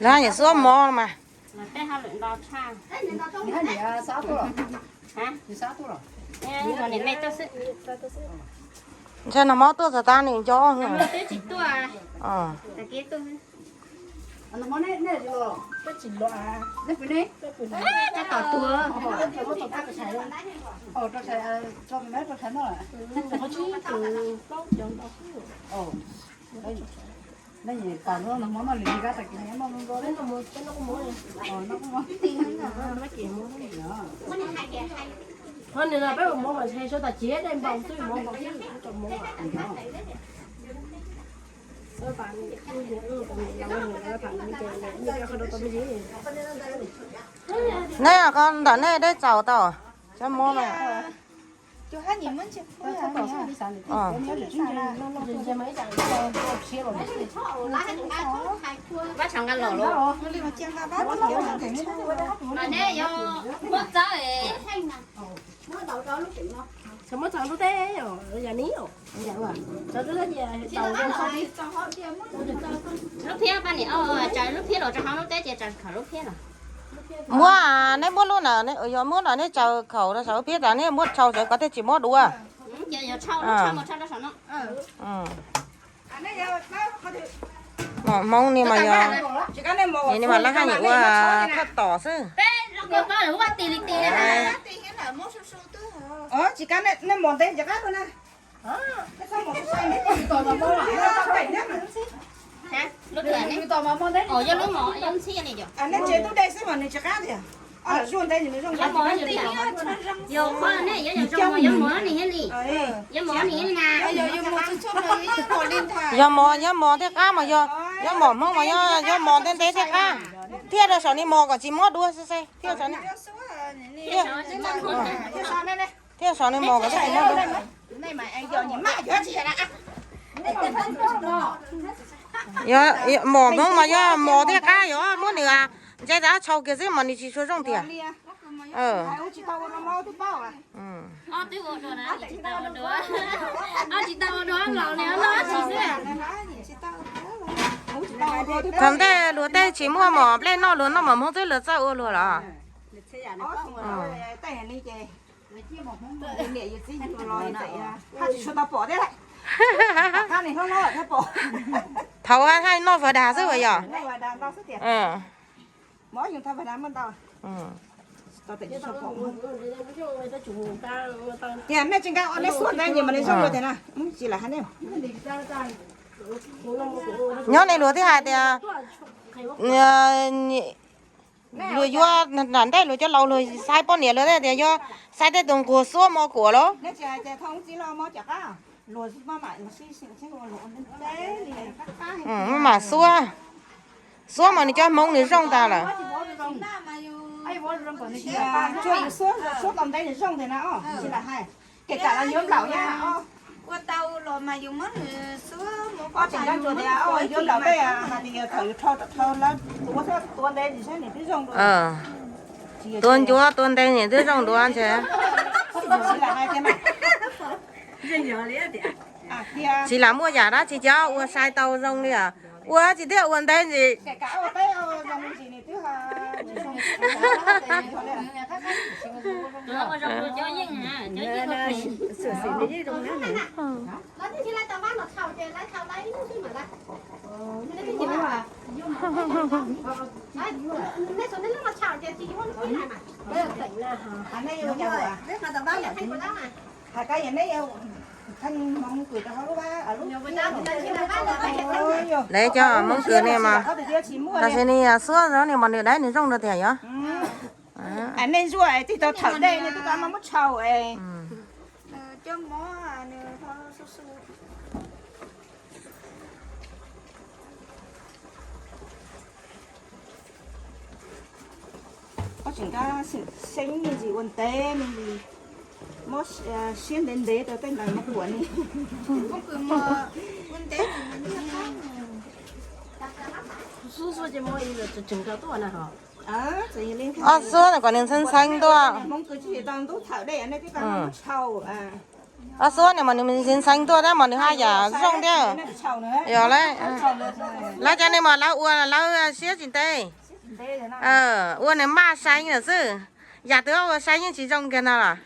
Lawv yog xuab mov mas. Ntshe nag hmo tuaj txog tas nws nco. Peb ua mov mas ntshe suav tas ciav dej npau xwb, mov npau xwb, tso mov. Neb ntawm nej dej txaus tau, tsob mov mas. Lub phiab pab niam, tsaws lub phiab los rau hauv lub teb ces tsaws khaum lub phiab los. Muab, neb muab lub na, yog muab na neb tsaws khaum rau saum lub phiab tas neb muab tshau sawv kom thiaj tsis mob dua. Mom Hmoob ni mas yog, ni mas lawv haj yam ua thaj tom xwb. Yog mos, yog mos thiaj qab mas yog, yog mos Hmoob mas yog mos ntev ntev thiaj qab. Thiaj rau saum ni mos kom tsis mob dua xwb xwb, thiaj saum ni. Thiaj saum ni mos kom thiaj tsis mob dua. Mos Hmoob mas yog mos thiaj qab, yog muab nws ntse tas tshau kiag xwb mas nws tsis tshua zoo tiag. Thaum ntej luag tej tsis muaj mos nplej noj, luag noj mos Hmoob xwb luag txawj ua luag los. Thaum hais noj fawm dag xwb as yog. Tias nej tsis nkag ua neb xuab ntawd nyias mas neb zoo ua tiag na, tsis lam hais nej. Nyob nej luag twb hais tias luag yuav nram ntej luag cov laus luag saib poj niam luag tias yog saib tej tus nquag xuab mos kuam los. Maj mam xuab, xuab mas nws cov hmoov nws zoo tas lawm. Tuav ncuav tuav ntev nws twb zoo dua ntshe. Tsis lam muaj yam dab tsi cov ua sai tau zoo li os. Ua tsis thiaj ua ntev ntsis. Lawv cov Hmoob Kws ne mas, tam sim no xuab zog ne mas nws dawb nws zoo rau tiag yog. Nej zuaj tij tau thawm dej ne, twb tau muab tshau. Tseem seeb me ntsis ua ntev me ntsis, muab siab ntev ntev rau tej ntawd mov kuam ni. Ob xuab no kom nws ntxhee ntxhee tuaj. Ob xuab no mas nws ntxhee ntxhee tuaj tab mas nws haj yam zoo thiab. Yog lawm, lawv cov neeg mas lawv ua lawv siab tsis ntev, ua nws maj sai lawm xwb. Yam twg ua sai yeej tsis zoo kiag no los.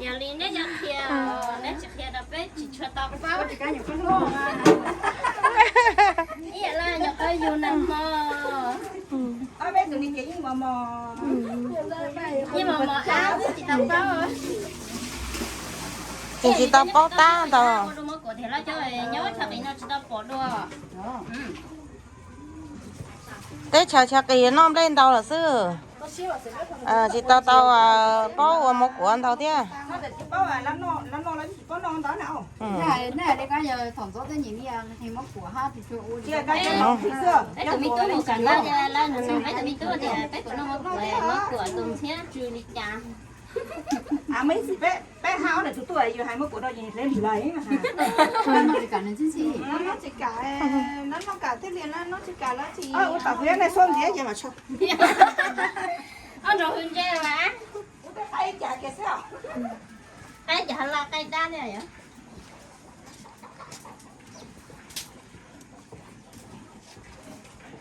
Yog li neb yog qhia, neb tsis qhia rau peb tsis tshua tau paub. Ib yam li nyuam qhuav yug nag hmo, yeej mos mos ab tsis tau paub. Tseem tsis tau paub tab ntau. Ua rau mov kuam tiag los cov nyob chaw qis no tsis tau pom dua. Teb chaws chaw qis noj nplej ntau lawm xwb, tsis tau tau paub ua mov kuam ntau thiab. Peb tus me tub tias peb puas noj mov kuam, mov kuam tus ntxhiab tsw li cas. Peb hab ob tus tuaj yus hais mov kuam rau yus hle lwm lawm. Noj tsis kam, noj tsis kam, noj tsis kam lawm tsis ua tau kuv yog nej suab ntiav ces mam tshau. Ob nrog hu ntse mas. Qaib cas kiag xwb os. Qaib cas laj qaib dab thiab yom.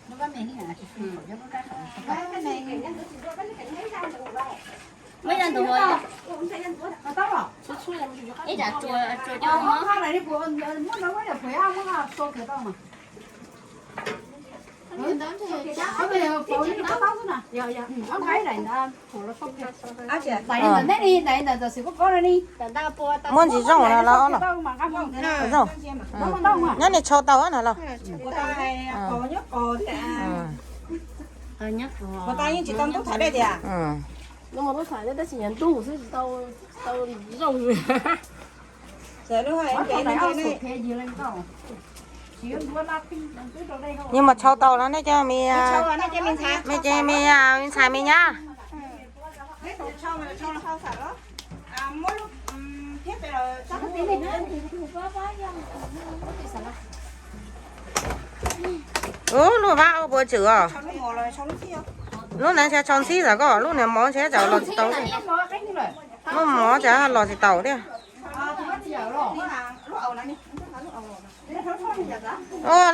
Muab yog ntawm ib tsam tsuas cov mov. Muab ntsis zoo no los, zoo. Nyob nej tshau tau no los. Nws mas tshau tau no nej cov me, me ntxhais me nyab. Ub, luaj vab ua puas tswm os. Lub ntawd ntshe tshau ntxhib xav koj, lub niag mov ntshe tsam los tsis tau. Lub mov tsam los tsis taus thiab.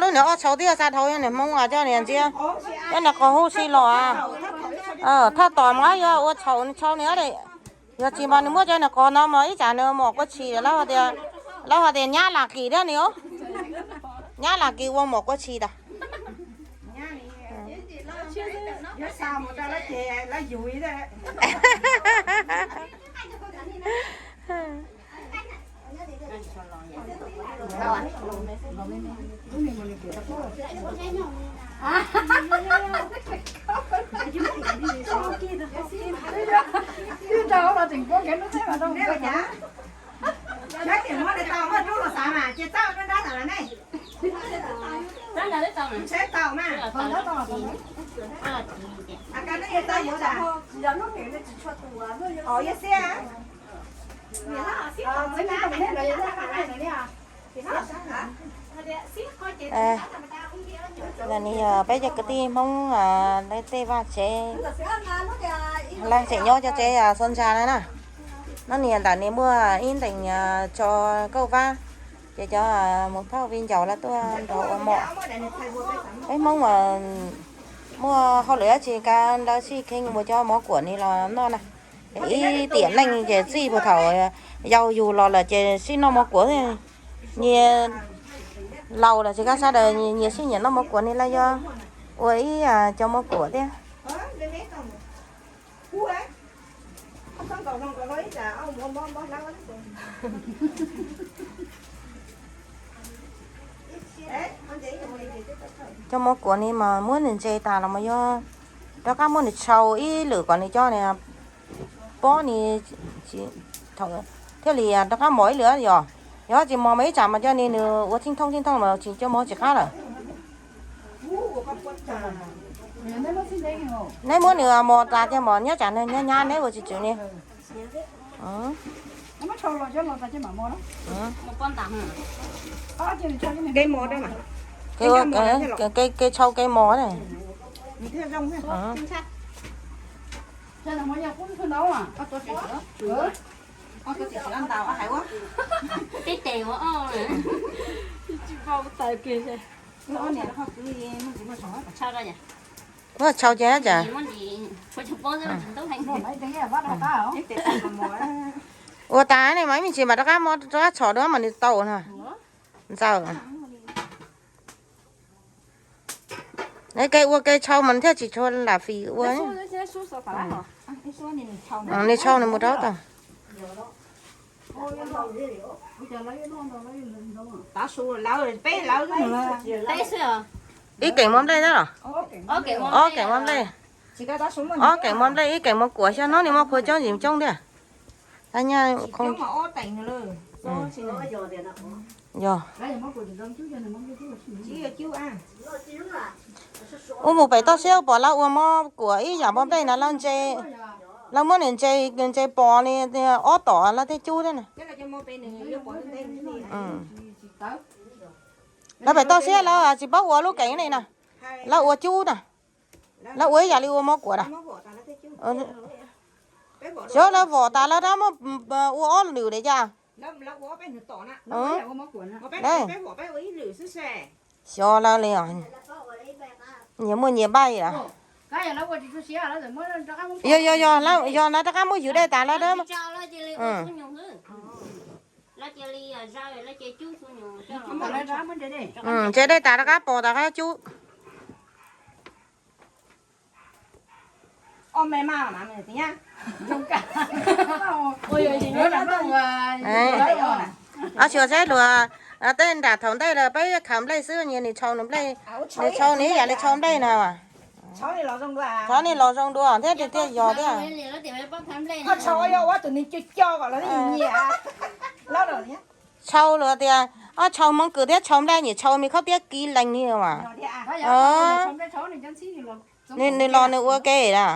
Lub niag ob tshau thiab xa dhau yog niag Hmoob coj niag ntxiab, coj niag qos hub si los. Thaj tom mas yog ua tshau tshau niag, yog tsis mas nws muab cov niag qos no mas ib tsam nws mom kua tshis lawm, lawv hais tias nyab lam kis thiab ni. Nyab lam kis ua mom kua tshis tas. Peb cov kwv tij Hmoob tej vaj tsev, laj tseem nyob cov tsev xua ntsa na na. No niag ntawm niag muaj ib ntees tso kauj vab, ces cov mus phauj viv ncaus lawv tuaj nrog ua mom. Peb Hmoob muaj hauj lwm dab tsi kav ntawd sib kheev mus cov mov kuam ni los noj na. Ib tiam neej ces txij puag thaum yau yug los lawm ces sib noj mov kuam. Nyias laus los tsis kaj sawv daws nyias sib nyiam noj mov kuam ni los yog ua ib cov mov kuam thiab. Cov mov kuam ni mas muab nws ntse tas los mas yog rov qab muab nws tshau ib lwm kom nws cov pob ni thiaj li rov qab mos ib lwm yog. Yog tsis mos mas ib tsam mas coj nws ua txheej thooj txheej thooj mas tsis coj mov tsis qab lawm. Neb muab nws mos tas tiag mas nyob tsam nws nyab nyab neb ua tsis tswv ni. Kev tshau kev mos ne. Muab tshau ces cas. Ua tas ne mas ib me ntsis mas rov qab muab rov qab txhom dua mas nws tau na. Ntxawm. Kev ua kev tshau mas thiaj tsis tshua lam fim ua. Nws tshau nws mus rau tau. Ib keem muab nplej na los? Ob keem muab nplej. Ob keem muab nplej, ib keem muab kuam xyov hnub nws muab qhuav coob ntsis coob thiab. Tab nyaj yog. Ub, mus pem toj siab pom lawv ua mob kuam ib yam mob nplej na, lawv ntse, lawv muab nws ntse, ntse pos li ob tom lawv thiaj cub thiab na. Lawv pem toj siab lawv tsis paub ua lub keem li na, lawv ua cub na, lawv ua ib yam li ua mob kuam na. Xyov lawv vom tas lawv rov muab ua ob lwm li cas. Xyov lawv li os. Nyias muaj nyias npaij lawm. Yog, yog, yog, yog lawv rov qab muab ywv dej tas lawv. Ntse dej tas rov qab pos tas rov qab cub. Xyuas saib luag tej nram thaum ntej los peb khaws nplej xwb, nyias nws tshau nws nplej, nws tshau nws ib yam li tshau nplej na. Tshau nws los zoo dua thiab tiag tiag yog thiab. Tshau luag tias ob tshau Hmoob Kws thiab tshau nplej nyiam tshau me khaub tiab kiv lees li mas. Nws los nws ua ke na.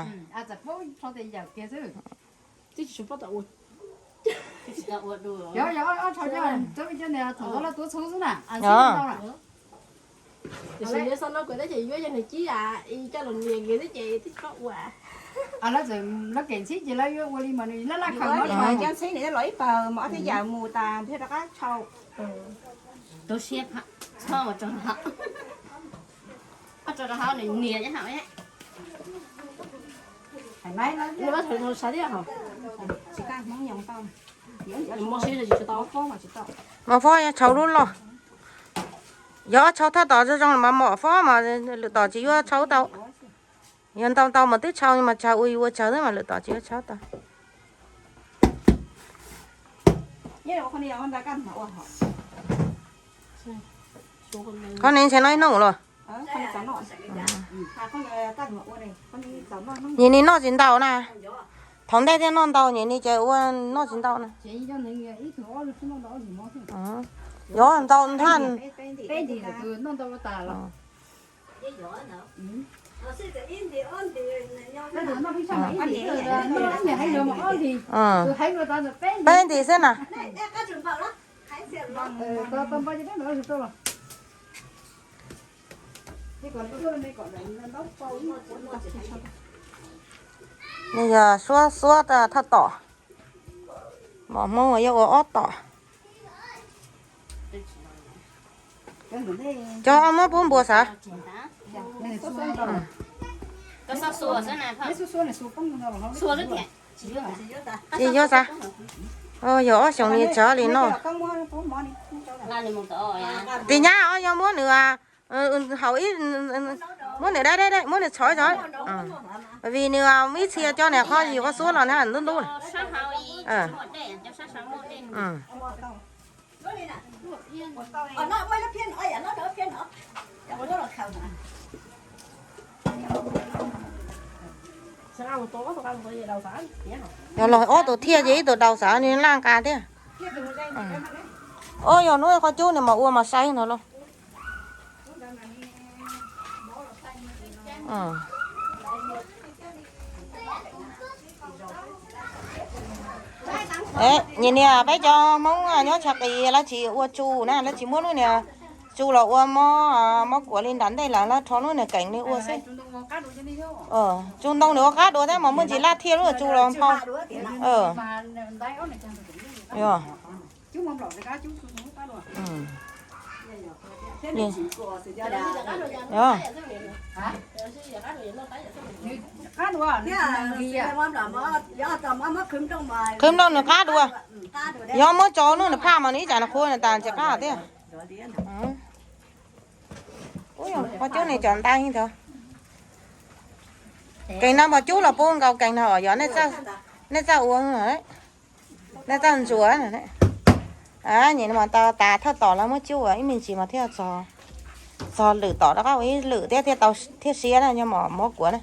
Tiam sis nyob sau no kuv twb tseem yuav yog nws cib coj los nias nws twb ces twb tsis tau ua. Lawv txawm lawv kev ntxhib ces lawv yuav ua li mas nws laj laj khaws cov ntxhib nws los ib pawg mas ob txhia yam mus tas thiaj rov qab tshau. Tu siab, txhob ua rau hauv, ua rau hauv nws nias cov hauv. Mos fob yog tshau lub loj. Yog ob tshau thaj tom zoo zoo mas mos fob mas lwm tom tsis yuav tshau tau. Yog ntau ntau mas twb tshau mas tsawg ua yus ua tsawg xwb mas lwm tom tsis yuav tshau tau. Qhov no ntshe noj ib hnub los. Nim no noj tsis ntau na. Thaum ntej thiaj noj ntau, nim no ces ua noj tsis ntau na. Yog ntau ntag. Peb ntim xwb na. Nws yog suab xuab thaj tom, mos Hmoob yuav ua ob tom. Cov muab pub npua xav. Tsis yuav xav. Yog ob xyoos li tsav li noj. Tim nyab os, yog muab nws haus ib, muab nws dab dab muab nws txhov tso. Vim nws ib txhia cov niag qhov yus qhov xuab los na ntub ntub. Yog los ob tug thiaj ces ib tug daus xav nws laj nqa thiab. Ua yog hnub qhov cub nws mas ua mas sai no los. Nim niag peb cov Hmoob nyob Chaw Qis lawv tsis ua tsu na, lawv tsis muab lub niag tsu los ua mob, mob kuav li nram ntej lawm, lawv rho lub niag keem li ua xwb. Tsu ntoo nws ua qab dua thiab mas muaj ntsis laj thiaj lub tsu los phau. Qhwv nplooj nws qab dua. Yog muab tso nws phaj mas nws ib tsam nws qhuav nws tas ntsis qab thiab. Qhov cub ne cov ntab heev ntawd. Keem no mas cub los pub nkaus keem no yog nej txawj ua, nej txawj ntsuas. Nim no mas tau tas thawj tom lawv muab cub ua ib me ntsis mas thiaj txog lwm tom rov qab ua ib lwm thiab thiaj tau thiaj siab na, yog mos mob kuav na.